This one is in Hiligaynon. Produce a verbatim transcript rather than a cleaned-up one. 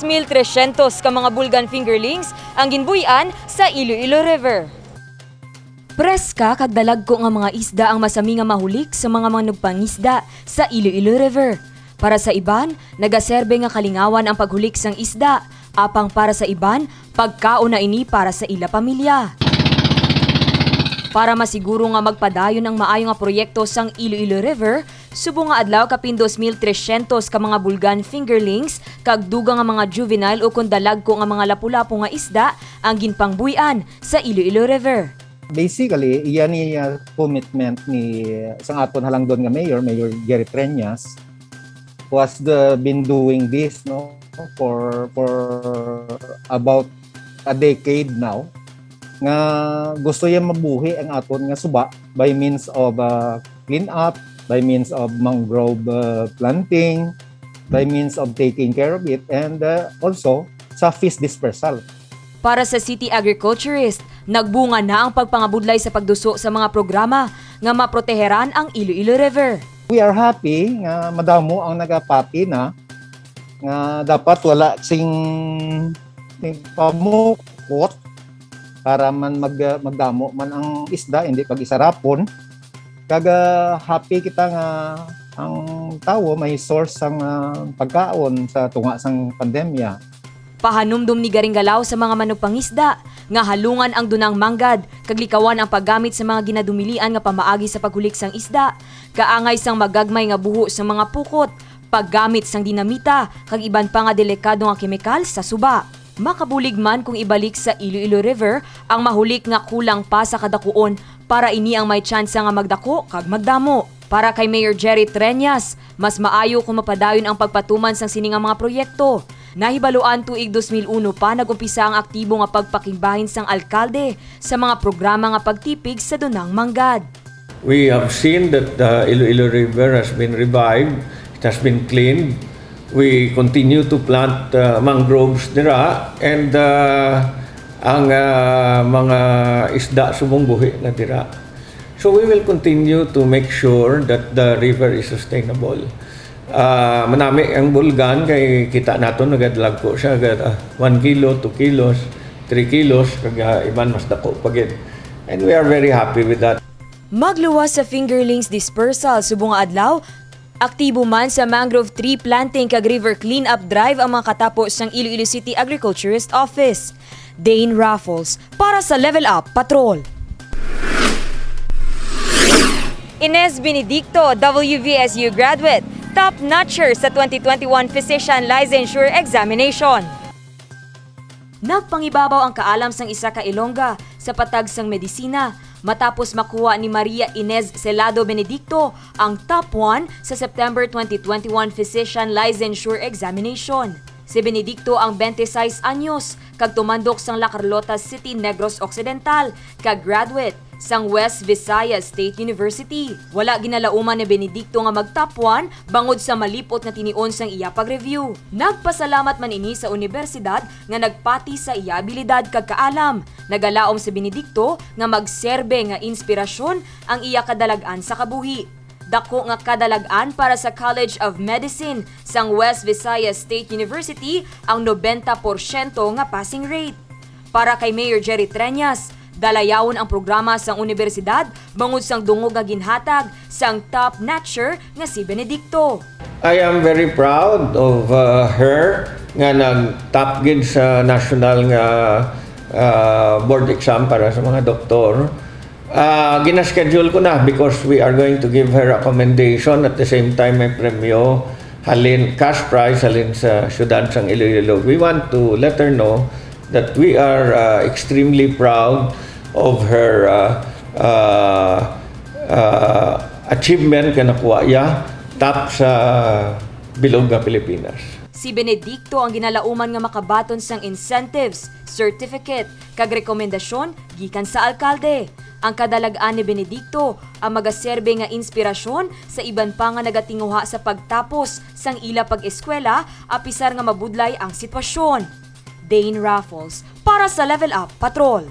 mil tresyentos ka mga bulgan fingerlings ang ginbuy-an sa Iloilo River. Preska kag dalagko nga mga isda ang masami nga mahulik sa mga manugpangisda sa Iloilo River. Para sa iban, nagaserbe nga kalingawan ang paghulik sang isda, apang para sa iban, pagkaon na ini para sa ila pamilya. Para masiguro nga magpadayon ang maayo nga proyekto sang Iloilo River, subong nga adlaw kapin dos mil tresyentos ka mga bulgan fingerlings kag dugang nga mga juvenile ukon dalagko nga mga lapu-lapu nga isda ang ginpangbuy-an sa Iloilo River. Basically, iya ni, ah, commitment ni, sang aton halangdon nga mayor, Mayor Jerry Treñas, who has the, been doing this, no, for, for about a decade now, nga gusto niya mabuhi ang aton nga suba by means of, ah, clean up, by means of mangrove, ah, planting, by means of taking care of it, and, ah, also sa fish dispersal. Para sa city agriculturist, nagbunga na ang pagpangabudlay sa pagduso sa mga programa nga maproteheran ang Iloilo River. We are happy nga madamo ang nagapati na, nga dapat wala sing, sing pamukot para man mag-, magdamo man ang isda, hindi pag-isarapon. Kag, ah, happy kita nga ang tawo may source sang, ah, pagkaon sa tunga sang pandemya. Pahanumdom ni Garing Galaw sa mga manugpangisda nga halungan ang dunang manggad kag likawan ang paggamit sa mga ginadumilian nga pamaagi sa paghulik sang isda, kaangay sang magagmay nga buho sang mga pukot, paggamit sang dinamita kag iban pa nga delikado nga kemikal sa suba. Makabulig man kung ibalik sa Iloilo River ang mahulik nga kulang pa sa kadakuon para ini ang may tsansa nga magdako kag magdamo. Para kay Mayor Jerry Treñas, mas maayo kung mapadayon ang pagpatuman sang sini nga mga proyekto. Nahibaluan tuig dos mil uno pa nag-umpisa ang aktibo nga pagpakigbahin sang alkalde sa mga programa nga pagtipig sa dunang manggad. We have seen that the Iloilo River has been revived, it has been cleaned. We continue to plant, uh, mangroves dira, and, uh, ang, uh, mga isda subong buhi na dira. So we will continue to make sure that the river is sustainable. Ah, manami ang bulgan kay kita naton nagadalagko siya, ga-, ah, one kilo, two kilos, three kilos, kag, ah, iban mas dako pa gid. And we are very happy with that. Magluwas sa fingerlings dispersal subong nga adlaw, aktibo man sa mangrove tree planting kag river cleanup drive ang mga katapo sang Iloilo City Agriculturist Office. Dane Raffles para sa Level Up Patrol. Ines Benedicto, W V S U graduate, top notcher sa twenty twenty-one Physician Licensure Examination. Nagpangibabaw ang kaalam sang isa ka Ilongga sa patag sang medisina matapos makuha ni Maria Inez Celado Benedicto ang top one sa September twenty twenty-one Physician Licensure Examination. Si Benedicto ang twenty-six anyos kag tumandok sang La Carlota City, Negros Occidental, kag graduate sang West Visayas State University. Wala ginalauman ni Benedicto nga mag-top one bangod sa malip-ot nga tinion sang iya pag-review. Nagpasalamat man ini sa unibersidad nga nagpati sa iya abilidad kag kaalam. Nagalaom si Benedicto nga magserbe nga inspirasyon ang iya kadalag-an sa kabuhi. Dako nga kadalag-an para sa College of Medicine sang West Visayas State University ang nobenta porsyento nga passing rate. Para kay Mayor Jerry Treñas, dalayawon ang programa sang unibersidad bangod sang dungog nga ginhatag sang top notcher nga si Benedicto. I am very proud of, uh, her nga nag-top gid sa national nga, uh, board exam para sa mga doktor. Ah, gina-schedule ko na because we are going to give her a commendation, at the same time may premyo halin, cash prize halin sa siyudad sang Iloilo. We want to let her know that we are, ah, extremely proud of her, ah, ah, ah, achievement nga nakuha iya, top sa bilog nga Pilipinas. Si Benedicto ang ginalauman nga makabaton sang incentives, certificate, kag rekomendasyon gikan sa alkalde. Ang kadalag-an ni Benedicto ang magaserbe nga inspirasyon sa iban pa nga nagatinguha sa pagtapos sang ila pag-eskwela, apisar nga mabudlay ang sitwasyon. Dane Raffles para sa Level Up Patrol.